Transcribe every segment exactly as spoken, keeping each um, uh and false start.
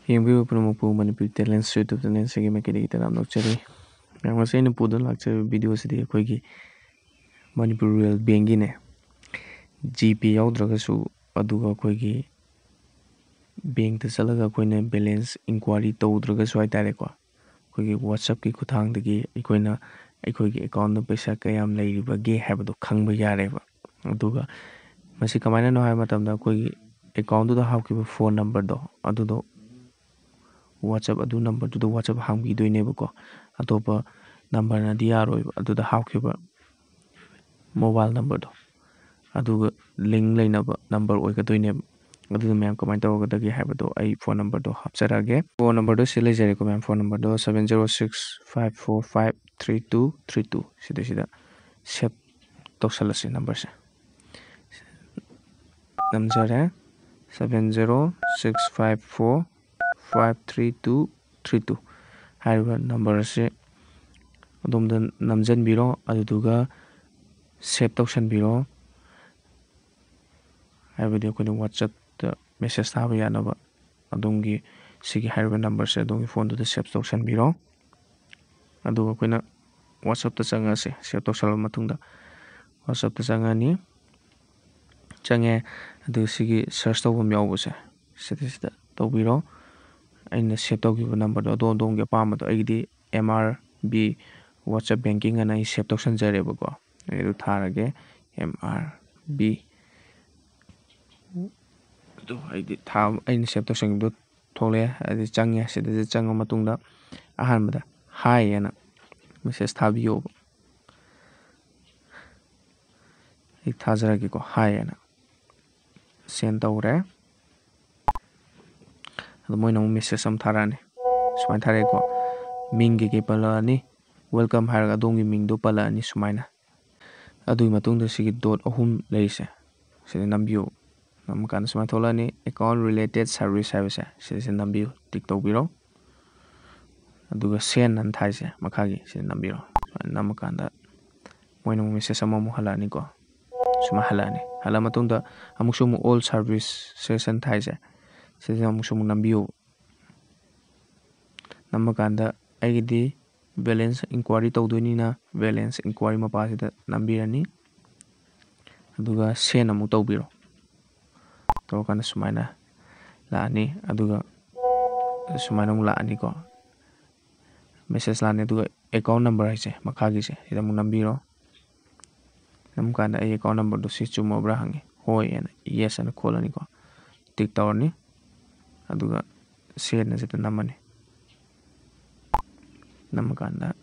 ꯌꯦꯡꯕꯤꯔꯤꯕ ꯄꯨꯝꯅꯃꯛꯄꯨ Manipuri Talents YouTube channel ꯑꯁꯤꯒꯤ ꯃꯥꯏꯀꯩꯗꯒꯤ ꯇꯔꯥꯝꯅ ꯑꯣꯛꯆꯔꯤ꯫ ꯃꯌꯥꯝ, ꯉꯁꯤ ꯑꯩꯅ ꯄꯨꯗꯨꯅ ꯂꯥꯛꯆꯔꯤꯕ video ꯑꯁꯤꯗꯤ ꯑꯩꯈꯣꯏꯒꯤ ꯃꯅꯤꯄꯨꯔ ꯔꯨꯔꯦꯜ ꯕꯦꯡꯒꯤꯅꯦ, GPay ꯌꯥꯎꯗ꯭ꯔꯒꯁꯨ, ꯑꯗꯨꯒ ꯑꯩꯈꯣꯏꯒꯤ ꯕꯦꯡꯇ ꯆꯠꯂꯒ ꯑꯩꯈꯣꯏꯅ balance inquiry ꯇꯧꯗ꯭ꯔꯒꯁꯨ ꯍꯥꯏꯇꯥꯔꯦꯀꯣ, ꯑꯩꯈꯣꯏꯒꯤ WhatsAppꯀꯤ ꯈꯨꯠꯊꯥꯡꯗꯒꯤ ꯑꯩꯈꯣꯏꯅ ꯑꯩꯈꯣꯏꯒꯤ accountꯗ ꯄꯩꯁꯥ ꯀꯌꯥꯝ ꯂꯩꯔꯤꯕꯒꯦ ꯍꯥꯏꯕꯗꯣ ꯈꯪꯕ ꯌꯥꯔꯦꯕ꯫ ꯑꯗꯨꯒ ꯃꯁꯤ ꯀꯃꯥꯏꯅꯅꯣ ꯍꯥꯏꯕ ꯃꯇꯝꯗ, ꯑꯩꯈꯣꯏꯒꯤ accountꯗꯨꯗ ꯍꯥꯞꯈꯤꯕ phone numberꯗꯣ, ꯑꯗꯨꯗꯣ WhatsApp, ꯑꯗꯨ numberꯗꯨꯗ WhatsApp ꯍꯥꯡꯕꯤꯗꯣꯏꯅꯦꯕꯀꯣ꯫ ꯑꯇꯣꯞꯄ numberꯅꯗꯤ ꯌꯥꯔꯣꯏꯕ꯫ ꯑꯗꯨꯗ ꯍꯥꯞꯈꯤꯕ mobile numberꯗꯣ, ꯑꯗꯨꯒ link ꯂꯩꯅꯕ number ꯑꯣꯏꯒꯗꯣꯏꯅꯦꯕ꯫ ꯑꯗꯨꯗ ꯃꯌꯥꯝ ꯀꯃꯥꯏꯅ ꯇꯧꯔꯒꯗꯒꯦ ꯍꯥꯏꯕꯗꯣ ꯑꯩ phone numberꯗꯣ ꯍꯥꯞꯆꯔꯛꯑꯒꯦ꯫ Phone numberꯗꯣ ꯁꯤ ꯂꯩꯖꯔꯦꯀꯣ ꯃꯌꯥꯝ, phone numberꯗꯣ seven zero six five four five three two three two꯫ ꯁꯤꯗꯩꯁꯤꯗ save ꯇꯧꯁꯜꯂꯁꯤ numberꯁꯦ꯫ ꯅꯝꯖꯔꯦ, seven zero six five four five three two three two ꯍꯥꯏꯔꯤꯕ number ꯑꯁꯤ ꯑꯗꯣꯝꯗ ꯅꯝꯖꯟꯕꯤꯔꯣ, ꯑꯗꯨꯗꯨꯒ save ꯇꯧꯁꯟꯕꯤꯔꯣ꯫ ꯍꯥꯏꯕꯗꯤ ꯑꯩꯈꯣꯏꯅ WhatsAppꯇ message ꯊꯥꯕ ꯌꯥꯅꯕ ꯑꯗꯣꯝꯒꯤ ꯁꯤꯒꯤ ꯍꯥꯏꯔꯤꯕ numberꯁꯦ ꯑꯗꯣꯝꯒꯤ phoneꯗꯨꯗ save ꯇꯧꯁꯟꯕꯤꯔꯣ꯫ ꯑꯗꯨꯒ ꯑꯩꯈꯣꯏꯅ WhatsAppꯇ ꯆꯪꯉꯁꯦ, save ꯇꯧꯁꯜꯂꯕ ꯃꯇꯨꯡꯗ WhatsAppꯇ ꯆꯪꯉꯅꯤ꯫ ꯆꯪꯉꯦ, ꯑꯗꯨ ꯁꯤꯒꯤ search ꯇꯧꯐꯝ ꯌꯥꯎꯕꯁꯦ, ꯁꯤꯗꯩꯁꯤꯗ ꯇꯧꯕꯤꯔꯣ꯫ ꯑꯩꯅ save ꯇꯧꯈꯤꯕ numberꯗꯣ ꯑꯗꯣꯝ ꯑꯗꯣꯝꯒꯤ ꯑꯄꯥꯝꯕꯗꯣ, ꯑꯩꯒꯤꯗꯤ MRB WhatsApp banking ꯑꯅ ꯑꯩ save ꯇꯧꯁꯟꯖꯔꯦꯕꯀꯣ꯫ ꯑꯩ ꯑꯗꯨ ꯊꯥꯔꯒꯦ, MRB꯫ ꯑꯗꯨ ꯑꯩꯗꯤ ꯊꯥ-, ꯑꯩꯅ save ꯇꯧꯁꯟꯈꯤꯕꯗꯣ ꯊꯣꯛꯂꯛꯑꯦ꯫ ꯑꯗꯨ ꯆꯪꯉꯦ꯫ ꯁꯤꯗꯩꯗ ꯆꯪꯉ ꯃꯇꯨꯡꯗ ꯑꯍꯥꯟꯕꯗ hi ꯍꯥꯏꯅ message ꯊꯥꯕꯤꯌꯣꯕ꯫ ꯑꯩ ꯊꯥꯖꯔꯒꯦꯀꯣ, hi ꯍꯥꯏꯅ꯫ Send ꯇꯧꯔꯦ꯫ ꯑꯗꯣ ꯃꯣꯏꯅ ꯑꯃꯨꯛ message ꯑꯃ ꯊꯥꯔꯛꯑꯅꯤ꯫ ꯁꯨꯃꯥꯏꯅ ꯊꯥꯔꯛꯑꯦꯀꯣ, ꯃꯤꯡ ꯀꯩꯀꯩ ꯄꯜꯂꯛꯑꯅꯤ, welcome ꯍꯥꯏꯔꯒ ꯑꯗꯣꯝꯒꯤ ꯃꯤꯡꯗꯣ ꯄꯜꯂꯛꯑꯅꯤ ꯁꯨꯃꯥꯏꯅ꯫ ꯑꯗꯨꯒꯤ ꯃꯇꯨꯡꯗ ꯁꯤꯒꯤ dot ꯑꯍꯨꯝ ꯂꯩꯔꯤꯁꯦ, ꯁꯤꯗ ꯅꯝꯕꯤꯌꯨ꯫ ꯅꯝꯃꯀꯥꯟꯗ ꯁꯨꯃꯥꯏꯅ ꯊꯣꯛꯂꯛꯑꯅꯤ, account related service ꯍꯥꯏꯕꯁꯦ, ꯁꯤꯗ ꯅꯝꯕꯤꯌꯨ, tick ꯇꯧꯕꯤꯔꯣ꯫ ꯑꯗꯨꯒ send ꯑꯅ ꯊꯥꯏꯁꯦ ꯃꯈꯥꯒꯤ, ꯁꯤꯗ ꯅꯝꯕꯤꯔꯣ꯫ ꯁꯨꯃꯥꯏꯅ ꯅꯝꯃꯀꯥꯟꯗ ꯃꯣꯏꯅ ꯑꯃꯨꯛ message ꯑꯃꯃꯨꯛ ꯍꯜꯂꯛꯑꯅꯤꯀꯣ꯫ ꯁꯨꯃꯥꯏꯅ ꯍꯜꯂꯛꯑꯅꯤ꯫ ꯍꯜꯂꯛꯑ ꯃꯇꯨꯡꯗ ꯑꯃꯨꯛꯁꯨ ꯑꯃꯨꯛ all services ꯍꯥꯏꯅ ꯊꯥꯏꯁꯦ, ꯁꯤꯗ ꯑꯃꯨꯛꯁꯨ ꯑꯃꯨꯛ ꯅꯝꯕꯤꯌꯨ꯫ ꯅꯝꯃꯀꯥꯟꯗ ꯑꯩꯒꯤꯗꯤ balance inquiry ꯇꯧꯗꯣꯏꯅꯤꯅ balance inquiry ꯃꯄꯥꯁꯤꯗ ꯅꯝꯕꯤꯔꯅꯤ꯫ ꯑꯗꯨꯒ send ꯑꯃꯨꯛ ꯇꯧꯕꯤꯔꯣ꯫ ꯇꯧꯔꯀꯥꯟꯗ ꯁꯨꯃꯥꯏꯅ ꯂꯥꯛꯑꯅꯤ꯫ ꯑꯗꯨꯒ ꯁꯨꯃꯥꯏꯅ ꯑꯃꯨꯛ ꯂꯥꯛꯑꯅꯤꯀꯣ, message ꯂꯥꯛꯑꯅꯤ꯫ ꯑꯗꯨꯒ account number ꯍꯥꯏꯁꯦ, ꯃꯈꯥꯒꯤꯁꯦ, ꯁꯤꯗ ꯑꯃꯨꯛ ꯅꯝꯕꯤꯔꯣ꯫ ꯅꯝꯀꯥꯟꯗ ꯑꯩ account number ꯗꯣ ꯁꯤ ꯆꯨꯝꯃꯕ꯭ꯔꯥ ꯍꯪꯉꯤ꯫ ꯍꯣꯏ ꯑꯅ, yes ꯑꯅ ꯈꯣꯜꯂꯅꯤꯀꯣ꯫ Tick ꯇꯧꯔꯅꯤ꯫ ꯑꯗꯨꯒ send ꯑꯁꯤꯗ ꯅꯝꯃꯅꯤ꯫ ꯅꯝꯃꯀꯥꯟꯗ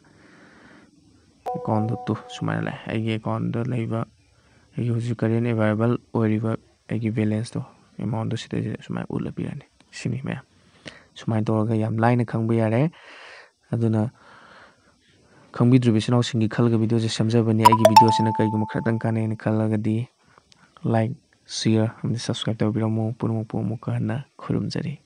account ꯗꯨ ꯇꯨ ꯁꯨꯃꯥꯏꯅ ꯂꯥꯛꯑꯦ꯫ ꯑꯩꯒꯤ account ꯗ ꯂꯩꯕ, ꯑꯩꯒꯤ ꯍꯧꯖꯤꯛ current available ꯑꯣꯏꯔꯤꯕ ꯑꯩꯒꯤ balance ꯇꯣ, amount ꯗꯣ ꯁꯤꯗꯩꯁꯤꯗ ꯁꯨꯃꯥꯏꯅ ꯎꯠꯂ ꯄꯤꯔꯅꯤ꯫ ꯁꯤꯅꯤ ꯃꯌꯥꯝ꯫ ꯁꯨꯃꯥꯏꯅ ꯇꯧꯔꯒ ꯌꯥꯝ ꯂꯥꯏꯅ ꯈꯪꯕ ꯌꯥꯔꯦ꯫ ꯑꯗꯨꯅ ꯈꯪꯕꯤꯗ꯭ꯔꯤꯕ ꯏꯆꯤꯟ ꯏꯅꯥꯎꯁꯤꯡꯒꯤ ꯈꯜꯂꯒ video ꯁꯦ ꯁꯦꯝꯖꯕꯅꯤ꯫ ꯑꯩꯒꯤ video ꯁꯤꯅ ꯀꯔꯤꯒꯨꯝꯕ ꯈꯔꯇꯪ ꯀꯥꯟꯅꯩꯅ ꯈꯜꯂꯒꯗꯤ like, share ꯑꯃꯗꯤ subscribe ꯇꯧꯕꯤꯔꯝꯃꯨ꯫ ꯄꯨꯝꯅꯃꯛꯄꯨ ꯑꯃꯨꯛꯀ ꯍꯟꯅ ꯈꯨꯔꯨꯝꯖꯔꯤ꯫